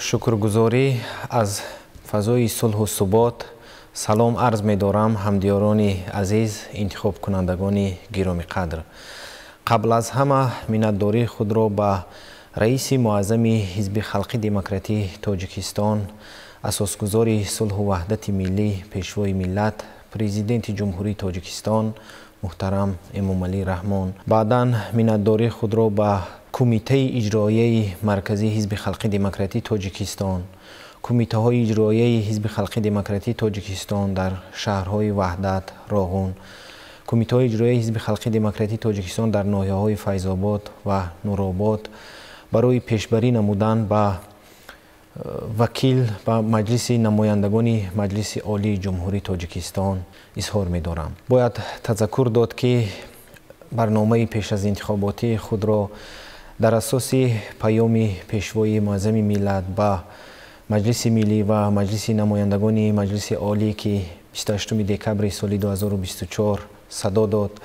Шукргузорӣ аз фазои сулҳу субот салом арз медорам ҳамдиёрони азиз, интихобкунандагони гиромиқадр. Қабл аз ҳама миннатдории худро ба раиси муаззами Ҳизби Халқи Демократии Тоҷикистон, асосгузори сулҳу ваҳдати миллӣ, пешвои миллат, президенти Ҷумҳурии Тоҷикистон муҳтарам Эмомалӣ Раҳмон. Баъдан миннатдории худро ба Кумитаи иҷроияи Марказии Ҳизби Халқи Демократии Тоҷикистон, кумитаҳои иҷроияи Ҳизби Халқи Демократии Тоҷикистон дар шаҳрҳои Ваҳдат, Роғун, кумитаҳои иҷроияи Ҳизби Халқи Демократии Тоҷикистон дар ноҳияҳои Файзобод ва Нуробод барои пешбарӣ намудан ба вакил ба Маҷлиси намояндагони Маҷлиси Олии Ҷумҳурии Тоҷикистон изҳор медорам. Бояд тазаккур дод, ки барномаи пеш аз интихоботии худро дар асоси паёми пешвои муаззами миллат ба Маҷлиси Миллӣ ва Маҷлиси намояндагони Маҷлиси Олӣ, ки 28 декабри соли 2024 садо дод,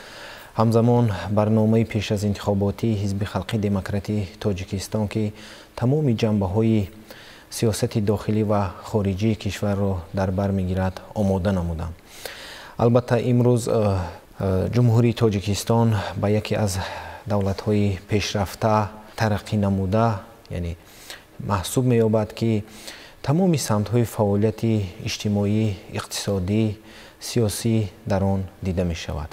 ҳамзамон барномаи пеш аз интихоботии Ҳизби Халқи Демократии Тоҷикистон, ки тамоми ҷанбаҳои сиёсати дохилӣ ва хориҷии кишварро дар бар мегирад, омода намудам. Албатта, имрӯз Ҷумҳурии Тоҷикистон ба яке аз давлатҳои пешрафта, тараққӣ намуда, яъне маҳсуб меёбад, ки тамоми самтҳои фаъолияти иҷтимоӣ, иқтисодӣ, сиёсӣ дар он дида мешавад.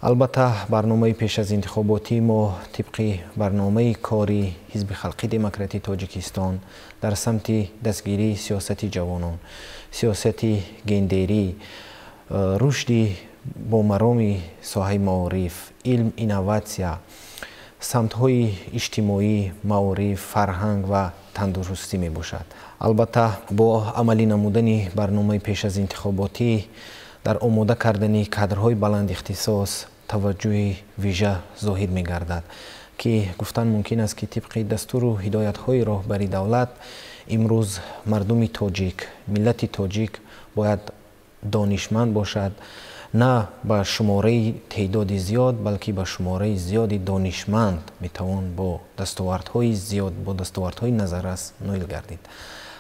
Албатта, барномаи пеш аз интихоботии мо тибқи барномаи кори Ҳизби Халқи Демократии Тоҷикистон дар самти дастгирии сиёсати ҷавонон, сиёсати гендерӣ, рушди бо мароми соҳаи маориф, илм, инноватсия, самтҳои иҷтимоӣ, маориф, фарҳанг ва тандурустӣ мебошад. Албатта, бо амалӣ намудани барномаи пеш аз интихоботӣ дар омода кардани кадрҳои баландихтисос таваҷҷӯҳи вижа зоҳир мегардад, ки гуфтан мумкин аст, ки тибқи дастуру ҳидоятҳои роҳбари давлат имрӯз мардуми тоҷик, миллати тоҷик бояд донишманд бошад, на ба шумораи теъдоди зиёд, балки ба шумораи зиёди донишманд метавон бо дастовардҳои зиёд, бо дастовардҳои назаррас ноил гардид.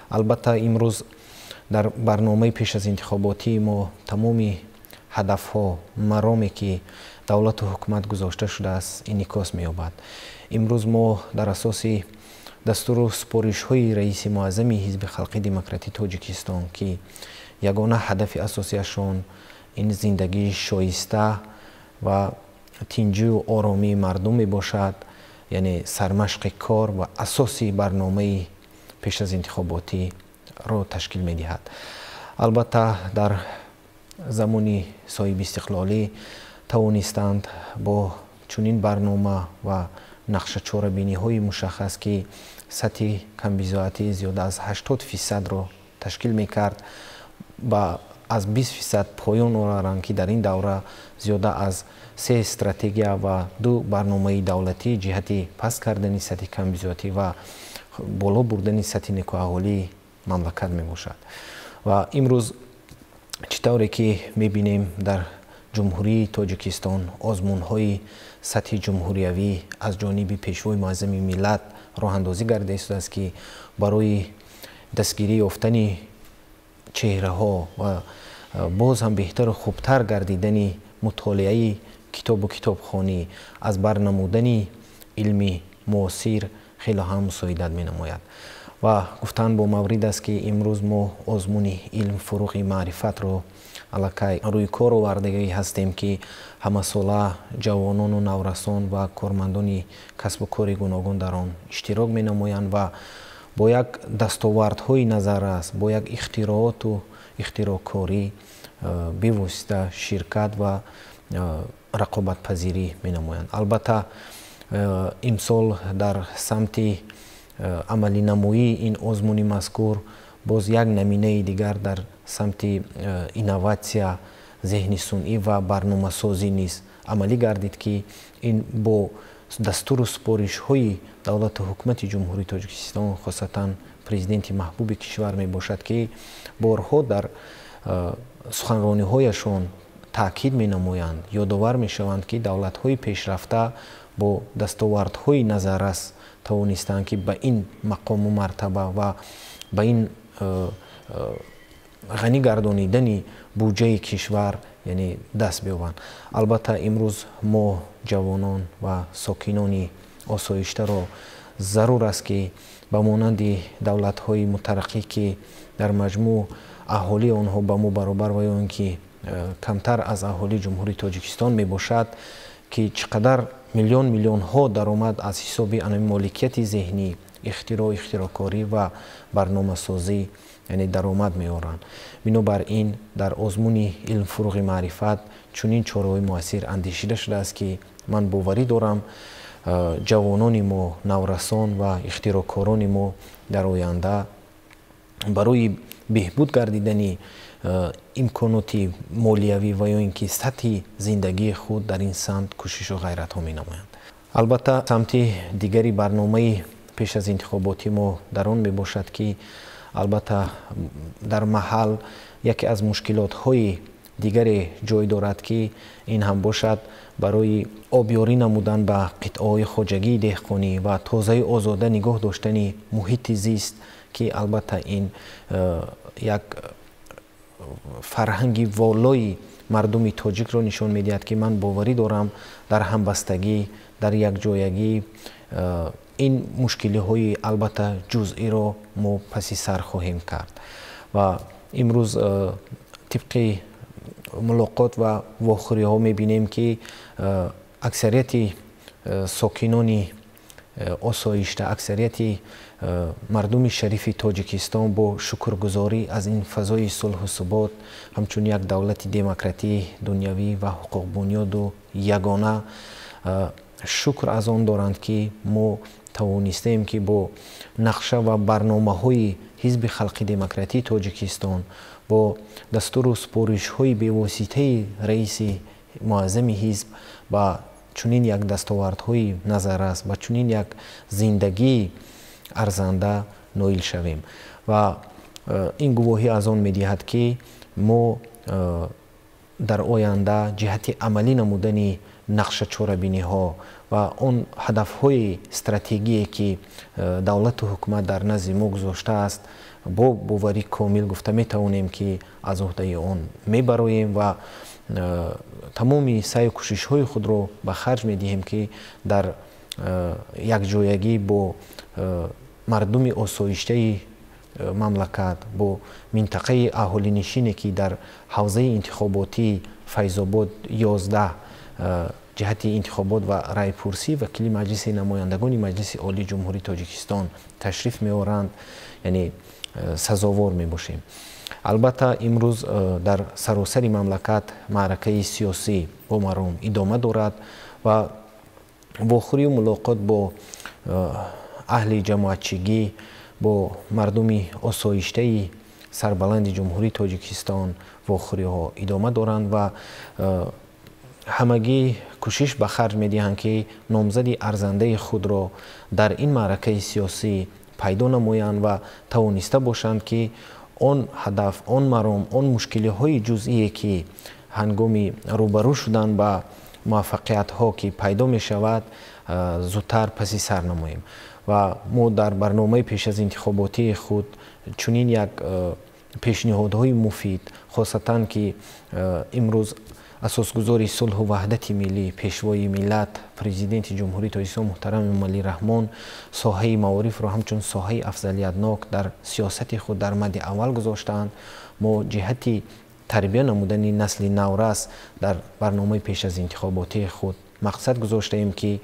Албатта, имрӯз дар барномаи пеш аз интихоботии мо тамоми ҳадафҳо, мароме ки давлату ҳукумат гузошта шудааст, инъикос меёбад. Имрӯз мо дар асоси дастуру супоришҳои раиси муаззами Ҳизби Халқи Демократии Тоҷикистон, ки ягона ҳадафи асосиашон ин зиндагии шоиста ва тинҷию оромии мардум мебошад, яъне сармашқи кор ва асоси барномаи пеш аз интихоботӣ ро ташкил медиҳад. Албатта, дар замони соҳибистиқлолӣ тавонистанд бо чунин барнома ва нақшачорабиниҳои мушаххас, ки сатҳи камбизоатӣ зиёда аз 80%-ро ташкил мекард, ба аз 20% поён оваранд, ки дар ин давра зиёда аз 3 стратегия ва 2 барномаи давлатӣ ҷиҳати паст кардани сатҳи камбизоатӣ ва боло бурдани сатҳи некӯаҳолии мамлакат мебошад. Ва имрӯз чӣ тавре ки мебинем, дар Ҷумҳурии Тоҷикистон озмунҳои сатҳи ҷумҳуриявӣ аз ҷониби пешвои муаззами миллат роҳандозӣ гардида истодааст, ки барои дастгирӣ ёфтани чеҳраҳо ва боз ҳам беҳтару хубтар гардидани мутолиаи китобу китобхонӣ, аз бар намудани илми муосир хеле ҳам мусоидат менамояд. Ва гуфтан бо маврид аст, ки имрӯз мо озмуни илм фуруғи маърифатро аллакай рӯи кор овардагӣ ҳастем, ки ҳамасола ҷавонону наврасон ва кормандони касбу кори гуногун дар он иштирок менамоянд ва бо як дастовардҳои назаррас, бо як ихтирооту ихтироъкорӣ бевосита ширкат ва рақобатпазирӣ менамоянд. Албатта, имсол дар самти амалинамоии ин озмуни мазкур боз як наминаи дигар дар самти инноватсия, зеҳни сунъӣ ва барномасозӣ низ амалӣ гардид, ки ин бо дастуру супоришҳои давлату ҳукумати Ҷумҳурии Тоҷикистон, хосатан президенти маҳбуби кишвар мебошад, ки борҳо дар суханрониҳояшон таъкид менамоянд, ёдовар мешаванд, ки давлатҳои пешрафта бо дастовардҳои назаррас тавонистанд, ки ба ин мақому мартаба ва ба ин ғанӣ гардонидани буҷаи кишвар, яъне даст биёбанд. Албатта, имрӯз мо ҷавонон ва сокинони осоиштаро зарур аст, ки ба монанди давлатҳои мутараққӣ, ки дар маҷмӯъ аҳолии онҳо ба мо баробар ва ё ин ки камтар аз аҳолии Ҷумҳурии Тоҷикистон мебошад, ки чӣ қадар миллион миллионҳо даромад аз ҳисоби анами моликияти зеҳнӣ, ихтироъ, ихтироъкорӣ ва барномасозӣ, яъне даромад меоранд. Бинобар ин дар озмуни илм фуруғи маърифат чунин чораҳои муассир андешида шудааст, ки ман боварӣ дорам, ҷавонони мо, наврасон ва ихтироъкорони мо дар оянда барои беҳбуд гардидани имконоти молиявӣ ва ё ин ки сатҳи зиндагии худ дар ин самт кӯшишу ғайратҳо менамоянд. Албатта, самти дигари барномаи пеш аз интихоботи мо дар он мебошад, ки албатта дар маҳал яке аз мушкилотҳои дигаре ҷой дорад, ки ин ҳам бошад барои обёрӣ намудан ба қитъаҳои хоҷагии деҳқонӣ ва тозаю озода нигоҳ доштани муҳити зист, ки албатта ин як фарҳанги волои мардуми тоҷикро нишон медиҳад, ки ман боварӣ дорам, дар ҳамбастагӣ, дар якҷоягӣ ин мушкилиҳои албатта ҷузъиро мо паси сар хоҳем кард. Ва имрӯз тибқи мулоқот ва вохӯриҳо мебинем, ки аксарияти сокинони осоишта, аксарияти мардуми шарифи Тоҷикистон бо шукргузорӣ аз ин фазои сулҳу субот, ҳамчун як давлати демократӣ, дунявӣ ва ҳуқуқбунёду ягона, шукр аз он доранд, ки мо тавонистаем, ки бо нақша ва барномаҳои Ҳизби Халқи Демократии Тоҷикистон, бо дастуру супоришҳои бевоситаи раиси муаззами ҳизб ба чунин як дастовардҳои назаррас, ба чунин як зиндагии арзанда ноил шавем. Ва ин гувоҳӣ аз он медиҳад, ки мо дар оянда ҷиҳати амалӣ намудани нақша, чорабиниҳо ва он ҳадафҳои стратегие, ки давлату ҳукумат дар назди мо гузоштааст, бо боварӣ комил гуфта метавонем, ки аз уҳдаи он мебароем ва тамоми саъю кӯшишҳои худро ба харҷ медиҳем, ки дар якҷоягӣ бо мардуми осоиштаи мамлакат, бо минтақаи аҳолинишине, ки дар ҳавзаи интихоботии Файзобод 11 ҷиҳати интихобот ва райпурсӣ вакили Маҷлиси намояндагони Маҷлиси Олии Ҷумҳурии Тоҷикистон ташриф меоранд, яъне сазовор мебошем. Албатта, имрӯз дар саросари мамлакат маъракаи сиёсӣ бо маром идома дорад ва вохӯрию мулоқот бо аҳли ҷамоатчигӣ, бо мардуми осоиштаи сарбаланди Ҷумҳурии Тоҷикистон вохӯриҳо идома доранд ва ҳамагӣ кӯшиш ба харҷ медиҳанд, ки номзади арзандаи худро дар ин маъракаи сиёсӣ пайдо намоянд ва тавониста бошанд, ки он ҳадаф, он маром, он мушкилиҳои ҷузъие, ки ҳангоми рӯбарӯ шудан ба муваффақиятҳо ки пайдо мешавад, зудтар паси сар намоем. Ва мо дар барномаи пеш аз интихоботии худ чунин як пешниҳодҳои муфид, хосатан ки имрӯз асосгузори сулҳу ваҳдати миллӣ, Пешвои миллат, Президенти Ҷумҳурии Тоҷикистон муҳтарам Эмомалӣ Раҳмон соҳаи маорифро ҳамчун соҳаи афзалиятнок дар сиёсати худ дар мадди аввал гузоштаанд, мо ҷиҳати тарбия намудани насли наврас дар барномаи пеш аз интихоботии худ мақсад гузоштаем, ки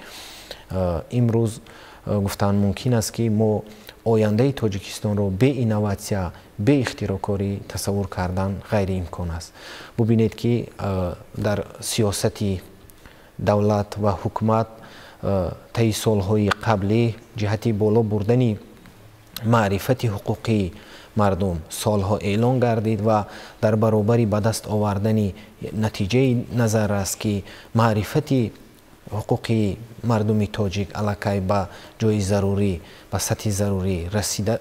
имрӯз гуфтан мумкин аст, ки мо ояндаи Тоҷикистонро бе инноватсия, бе ихтироъкорӣ тасаввур кардан ғайриимкон аст. Бубинед, ки дар сиёсати давлат ва ҳукумат таи солҳои қаблӣ ҷиҳати боло бурдани маърифати ҳуқуқии мардум солҳо эълон гардид ва дар баробари ба даст овардани натиҷаи назар аст, ки маърифати ҳуқуқии мардуми тоҷик аллакай ба ҷои зарурӣ, ба сатҳи зарурӣ расида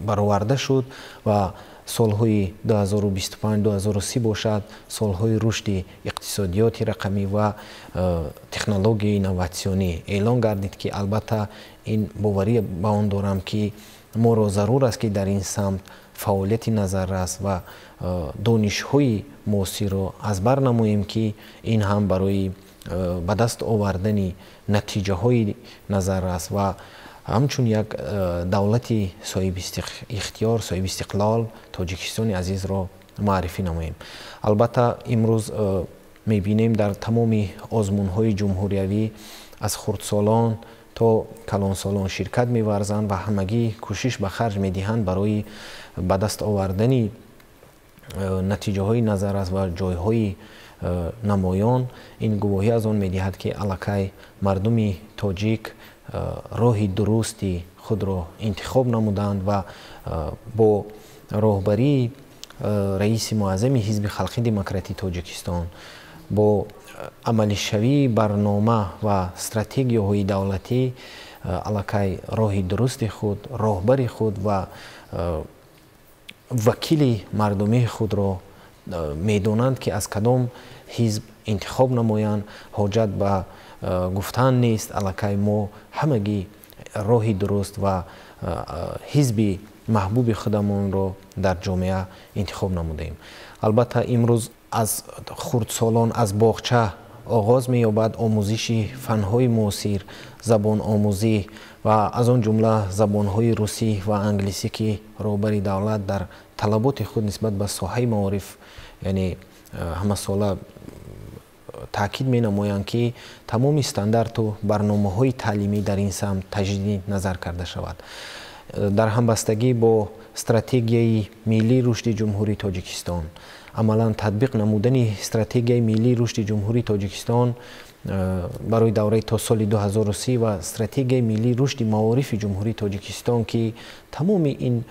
бароварда шуд ва солҳои 2025-2030 бошад солҳои рушди иқтисодиёти рақамӣ ва технологияи инноватсионӣ эълон гардид, ки албатта ин боварӣ ба он дорам, ки Моро зарур аст, ки дар ин самт фаъолияти назаррас ва донишҳои муосирро аз бар намоем, ки ин ҳам барои ба даст овардани натиҷаҳои назаррас ва ҳамчун як давлати соҳибихтиёр, соҳибистиқлол Тоҷикистони азизро муаррифӣ намоем. Албатта, имрӯз мебинем, дар тамоми озмунҳои ҷумҳуриявӣ аз хурдсолон то калонсолон ширкат меварзанд ва ҳамагӣ кӯшиш ба харҷ медиҳанд барои ба даст овардани натиҷаҳои назаррас ва ҷойҳои намоён. Ин гувоҳӣ аз он медиҳад, ки аллакай мардуми тоҷик роҳи дурусти худро интихоб намуданд ва бо роҳбарии раиси муаззами Ҳизби Халқи Демократии Тоҷикистон, бо амалишавии барнома ва стратегияҳои давлатӣ аллакай роҳи дурусти худ, роҳбари худ ва вакили мардумии худро медонанд, ки аз кадом ҳизб интихоб намоянд. Ҳоҷат ба гуфтан нест, аллакай мо ҳамагӣ роҳи дуруст ва ҳизби маҳбуби худамонро дар ҷомеа интихоб намудаем. Албатта, имрӯз аз хурдсолон, аз боғча оғоз меёбад омӯзиши фанҳои муосир, забономӯзӣ ва аз он ҷумла забонҳои русӣ ва англисӣ, ки роҳбари давлат дар талаботи худ нисбат ба соҳаи маориф, яъне ҳамасола таъкид менамоянд, ки тамоми стандарту барномаҳои таълимӣ дар ин самт таҷдиди назар карда шавад. Дар ҳамбастагӣ бо Стратегияи миллии рушди Ҷумҳурии Тоҷикистон, амалан татбиқ намудани Стратегияи миллии рушди Ҷумҳурии Тоҷикистон барои давраи то соли 2030 ва Стратегияи миллии рушди маорифи Ҷумҳурии Тоҷикистон, ки тамоми ин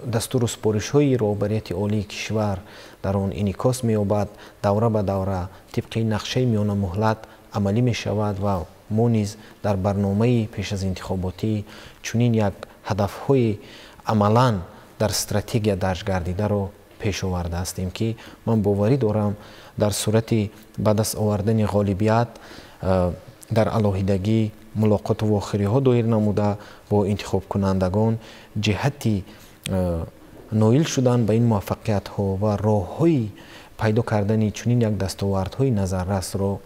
дастуру супоришҳои роҳбарияти олии кишвар дар он инъикос меёбад, давра ба давра тибқи нақшаи миёнамуҳлат амалӣ мешавад. Ва мо низ дар барномаи пеш аз интихоботӣ чунин як ҳадафҳои амалан дар стратегия дарҷ гардидаро пеш оварда ҳастем, ки ман боварӣ дорам, дар сурати ба даст овардани ғолибият дар алоҳидагӣ мулоқоту вохӯриҳо доир намуда бо интихобкунандагон ҷиҳати ноил шудан ба ин муваффақиятҳо ва роҳҳои пайдо кардани чунин як дастовардҳои назаррасро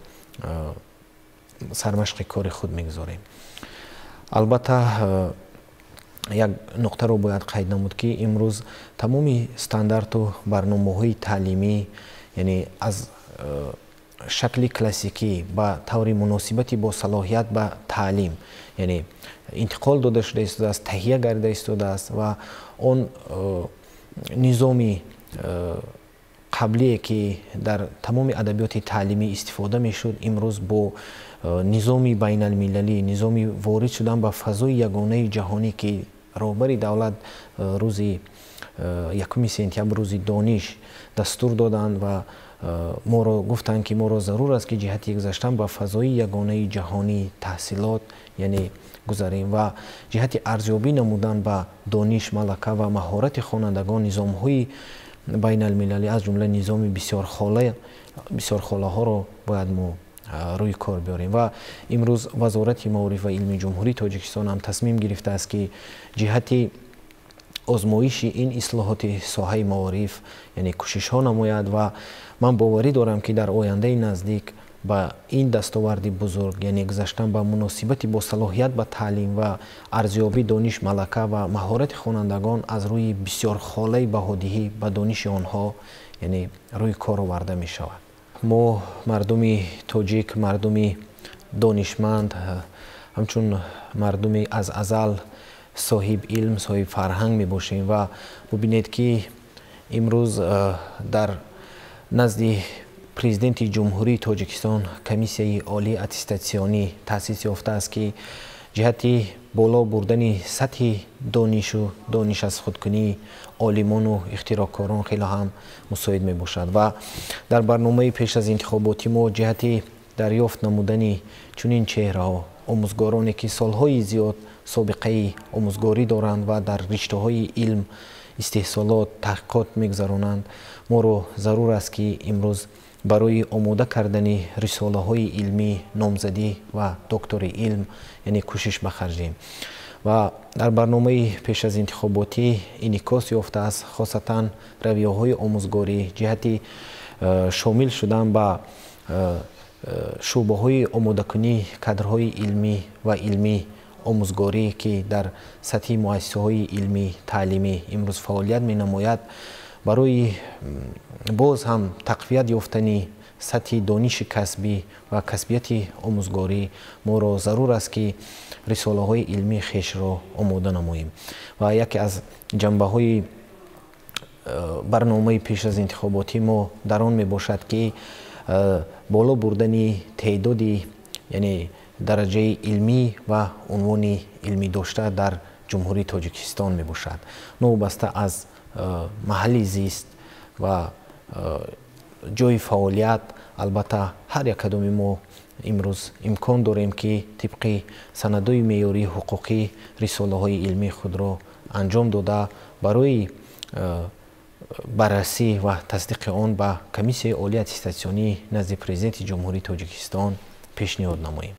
сармашқи кори худ мегузорем. Албатта, як нуқтаро бояд қайд намуд, ки имрӯз тамоми стандарту барномаҳои таълимӣ, яъне аз шакли классикӣ ба таври муносибати бо салоҳият ба таълим, яъне интиқол дода шуда истодааст, таҳия гардида истодааст. Ва он низоми қаблие, ки дар тамоми адабиёти таълимӣ истифода мешуд, имрӯз бо низоми байналмилалӣ, низоми ворид шудан ба фазои ягонаи ҷаҳонӣ, ки роҳбари давлат рӯзи 1 сентябр, рӯзи дониш, дастур доданд ва моро гуфтанд, ки моро зарур аст, ки ҷиҳати гузаштан ба фазои ягонаи ҷаҳонии таҳсилот, яъне гузарем, ва ҷиҳати арзёбӣ намудан ба дониш, малака ва маҳорати хонандагон низомҳои байналмилалӣ, аз ҷумла низоми бисёрхолаҳоро бояд мо рӯи кор биёрем. Ва имрӯз Вазорати маориф ва илми Ҷумҳурии Тоҷикистон ҳам тасмим гирифтааст, ки ҷиҳати озмоиши ин ислоҳоти соҳаи маориф, яъне кӯшишҳо намояд. Ва ман боварӣ дорам, ки дар ояндаи наздик ба ин дастоварди бузург, яъне гузаштан ба муносибати бо салоҳият ба таълим ва арзёбӣ дониш, малака ва маҳорати хонандагон аз рӯи бисёрхолаи баҳодиҳӣ ба дониши онҳо, яъне рӯи кор оварда мешавад. Мо мардуми тоҷик, мардуми донишманд, ҳамчун мардуми аз азал соҳиб илм, соҳиб фарҳанг мебошем. Ва бубинед, ки имрӯз дар назди Президенти Ҷумҳурии Тоҷикистон Комиссияи олии аттестатсионӣ таъсис ёфтааст, ки ҷиҳати боло бурдани сатҳи донишу дониш аз худкунии олимону ихтироъкорон хеле ҳам мусоид мебошад. Ва дар барномаи пеш аз интихоботи мо ҷиҳати дарёфт намудани чунин чеҳраҳо, омӯзгороне, ки солҳои зиёд собиқаи омӯзгорӣ доранд ва дар риштаҳои илм, истеҳсолот таҳқиқот мегузаронанд, моро зарур аст, ки имрӯз барои омода кардани рисолаҳои илмӣ, номзадӣ ва доктори илм, яъне кӯшиш ба харҷ диҳем. Ва дар барномаи пеш аз интихоботӣ инъикос ёфтааст, хосатан равияҳои омӯзгорӣ ҷиҳати шомил шудан ба шӯъбаҳои омодакунии кадрҳои илмӣ ва илмӣ омӯзгорӣ, ки дар сатҳи муассисаҳои илмӣ таълимӣ имрӯз фаъолият менамояд, барои боз ҳам тақвият ёфтани сатҳи дониши касбӣ ва касбияти омӯзгорӣ моро зарур аст, ки рисолаҳои илмии хешро омода намоем. Ва яке аз ҷанбаҳои барномаи пеш аз интихоботӣ мо дар он мебошад, ки боло бурдани теъдоди, яъне дараҷаи илмӣ ва унвони илмӣ дошта дар Ҷумҳурии Тоҷикистон мебошад, новобаста аз маҳалли зист ва ҷойи фаъолият. Албатта, ҳар як кадоми мо имрӯз имкон дорем, ки тибқи санадҳои меъёрии ҳуқуқӣ рисолаҳои илмии худро анҷом дода, барои баррасӣ ва тасдиқи он ба Комиссияи олии аттестатсионӣ назди Президенти Ҷумҳурии Тоҷикистон пешниҳод намоем.